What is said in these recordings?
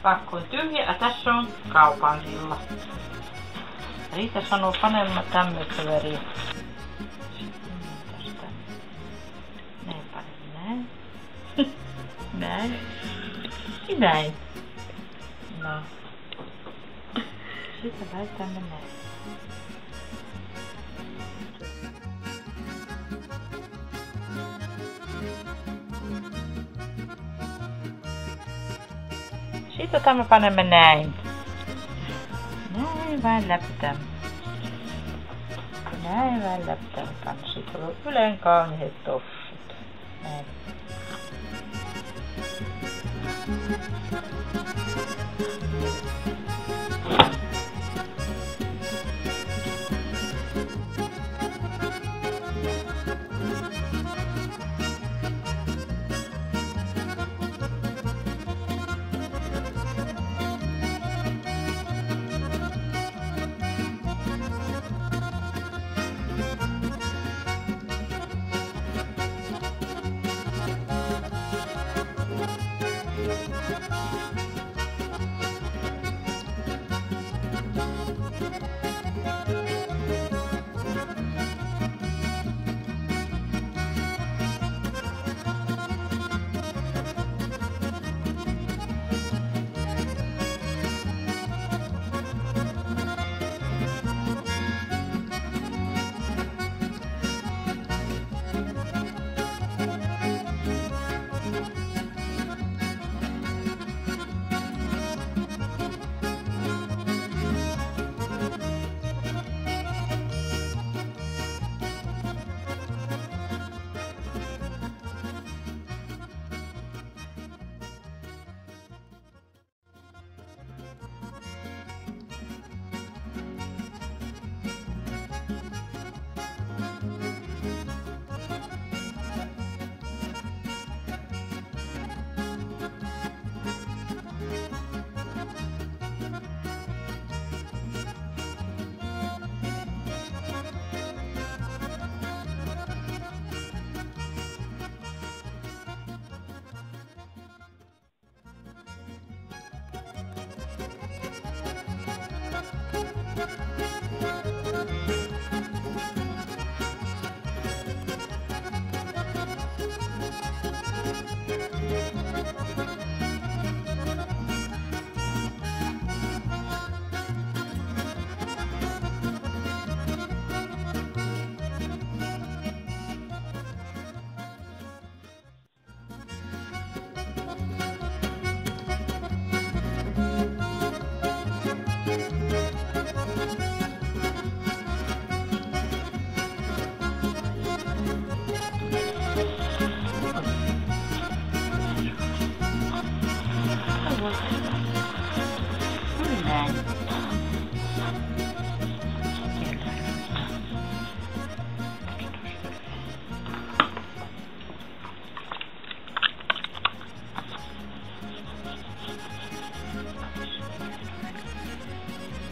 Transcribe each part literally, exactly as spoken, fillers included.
Pakko on tyhjä, a tassa on kaupan silla. Eli tassa on panema tämmöttä väriä. Sitten tästä. Näin panemme näin. Näin. Ja näin. No. Sitten laitetaan ne näin. Sitten täämmöt panemme näin. Näin vaan läpi täämmöt. Näin vaan läpi täämmöt. Sitten ylän kauniit toffut. Näin.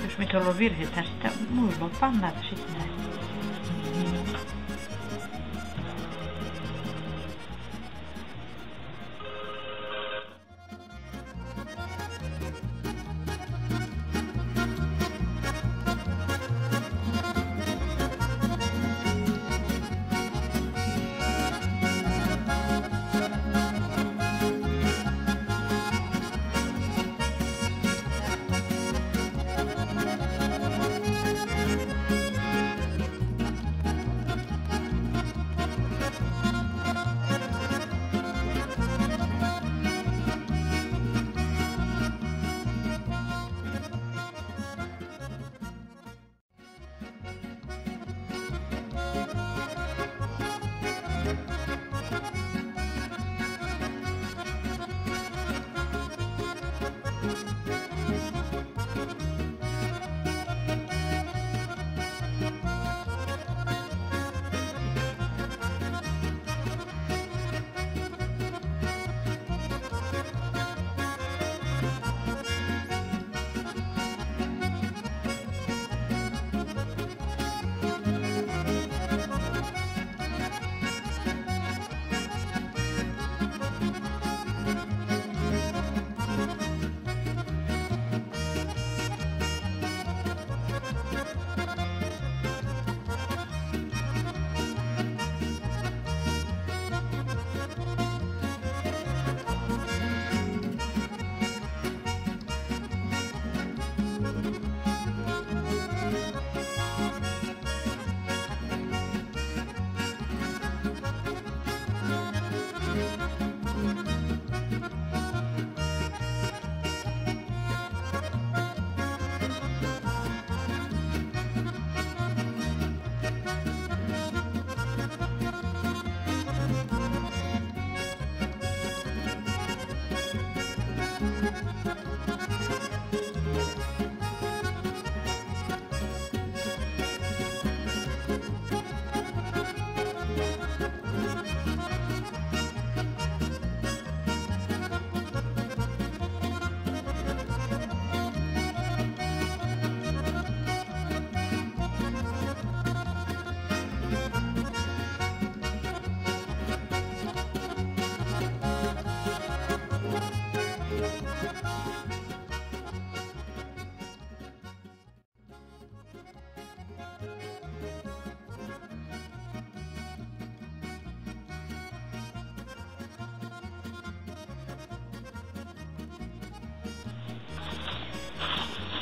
Jos mii tääl ol virhe, tää muiluup panna sitten näin.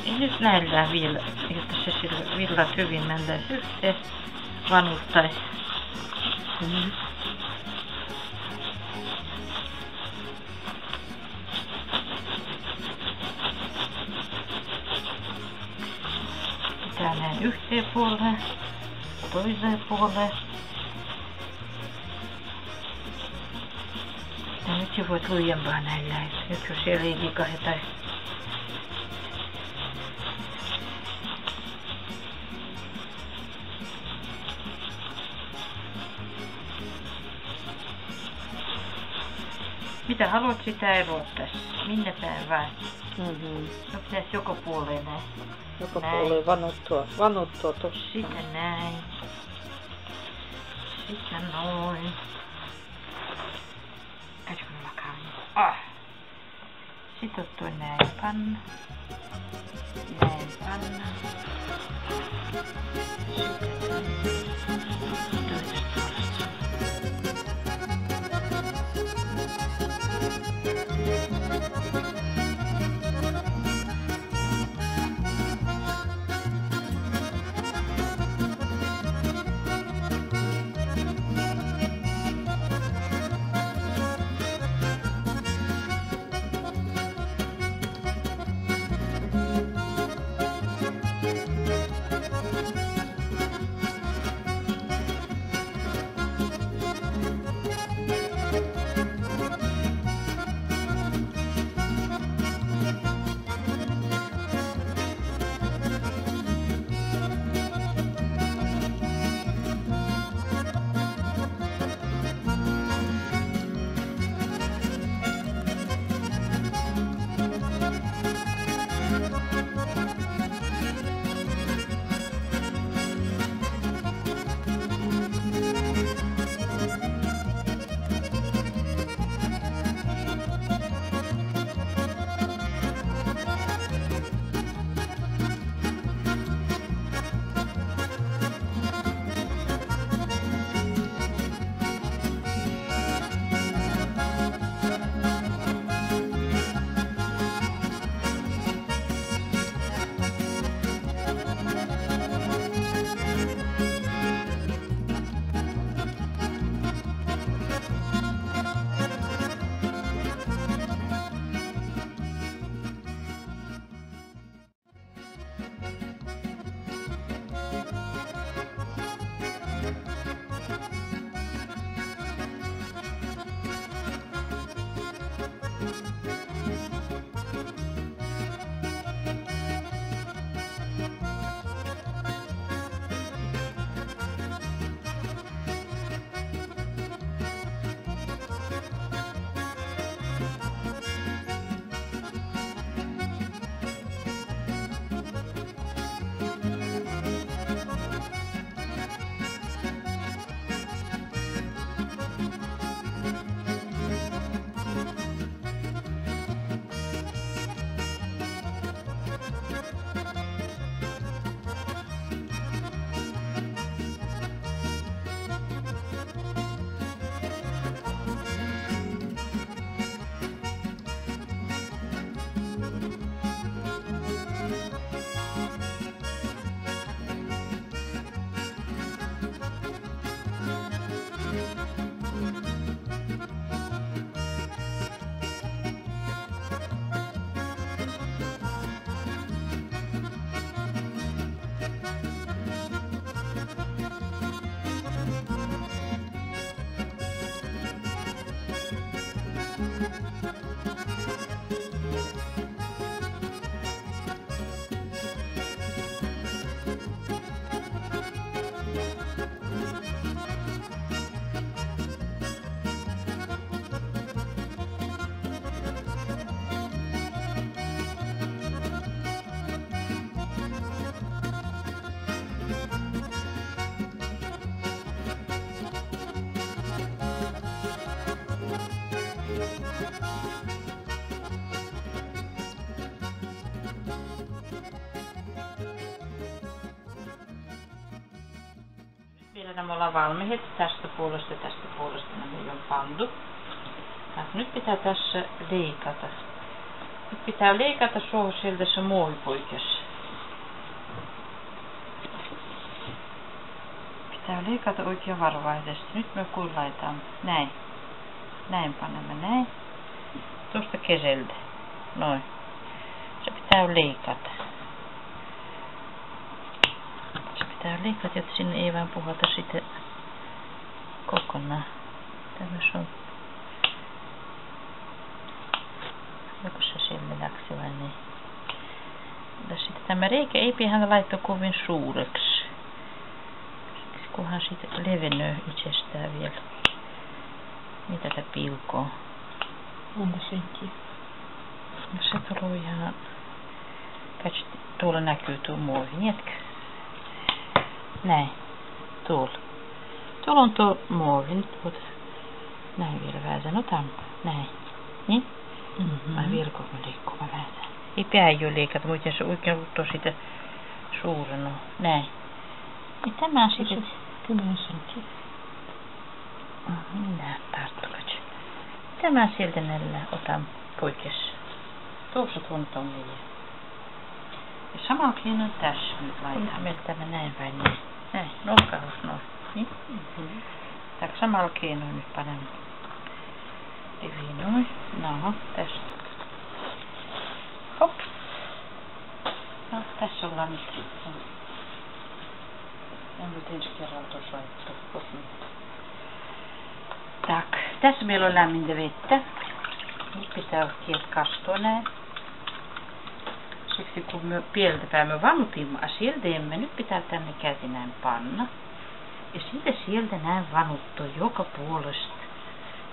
Ilisnällää viil, jotta se sille viil hyvinmän lääs ühtse vanultai. Pitää nää ühtse puolhe, toise puolhe. Ja nyt se voi lujempaa näin lähes. Nyt jos se oli liikaa tai. Mitä haluat, sitä ei luottaisi. Minne päin vaan. Mhm. No pitäisi joka puolelle näin. Joka puolelle vanuttua, vanuttua tossa. Sitten näin. Sitten noin. Ai, kun mä kaan. Ah. Sitten tuo näin panna. Näin panna. Sitten tuosta. Nä me ollaan valmehit tästä puolesta, tästä puolesta nä me ollaan pantu. Ja nyt pitää tässä leikata. Nyt pitää leikata suohon sieltä se muovi poikas. Pitää leikata oikein varovaisesti. Nyt me kun laitetaan näin. Näin panemme näin. Tuosta keseltä. Noin. Se pitää leikata. Se pitää leikata, jotta sinne ei vaan puhata sitten kokonaan. Tämmöis on. Joku se sinne läksi vai niin. Ja sitten tämä reikä ei pidä laittaa kovin suureksi. Kunhan sitten levenee itsestään vielä. Mitä tää pilkoo? Onko senkin? No se tuloo ihan, katso, tuolla näkyy tuo muovi, nietkö? Näin, tuolla. Tuolla on tuo muovi, nyt voit näin vielä vähän, no tämä, näin. Niin? Mhm. Mä vilkon liikkumaan vähän. Ei pää jo liikata, mutta se oikein tuo siitä suurenoo, näin. Ja tämä sitten. Kymmen sentin. Minä tarttukat. Tämä sieltä näillä otan poikas. Tuossa tuntuu niin. Ja samalla keinoin tässä nyt laitan. Nyt me tämä näin vai niin? Näin, nokkaus noin. Niin? Mhm. Tak samalla keinoin nyt panen. Eli noin. No, tästä. Hop. No, tässä ollaan nyt. En nyt ensi kerralla tuossa laittu. Tak, tässä meillä on lämmintä vettä. Nyt pitää kiet kastua näin. Siksi kun me pieltä päämme vanutimme asialta, emme nyt pitää tänne käsi näin panna. Ja sitten sieltä näin vanutto joka puolesta,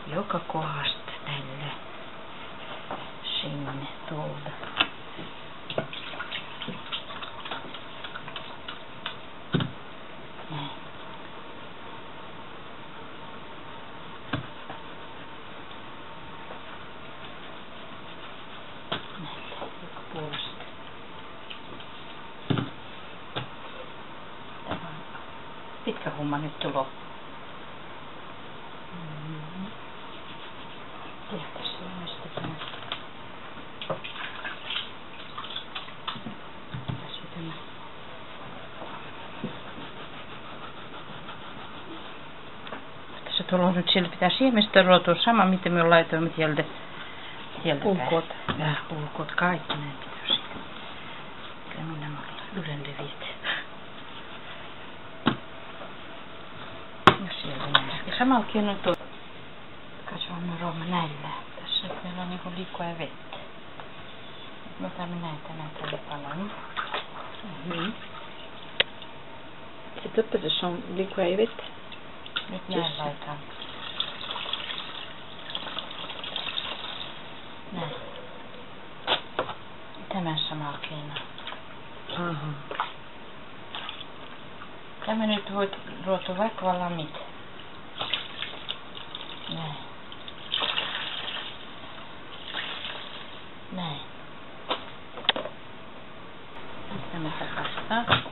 joka kohdasta tälle sinne tuolta. Näin. Näin, joka puolesta. Tämä on pitkä homma nyt tulo. Mm. Tiedätkö, se on mistä tämä. Tässä on tämä. Tässä tuolla on nyt, siellä pitää siemestä ruotua sama, miten me laitoimme sieltä, sieltä päin. Puukot. Ja puukot, kaikki näin pitää siitä. Kyllä minä me ollaan ylen levit. Ja sieltä näin. Ja samalla keinoin tuo. Katsotaan, me ruomme näillä. Tässä meillä on niinku liikua ja vettä. Mä otan näitä, näitä tänne palan. Mhm. Sitten se on liikua ja vettä. Nyt näin laitan. Näin. Tämä samalla keinoin. Aha. Tämä nyt voit ruotua vaikka vallan mitä. Näin. Näin. Tämä tarkastaa.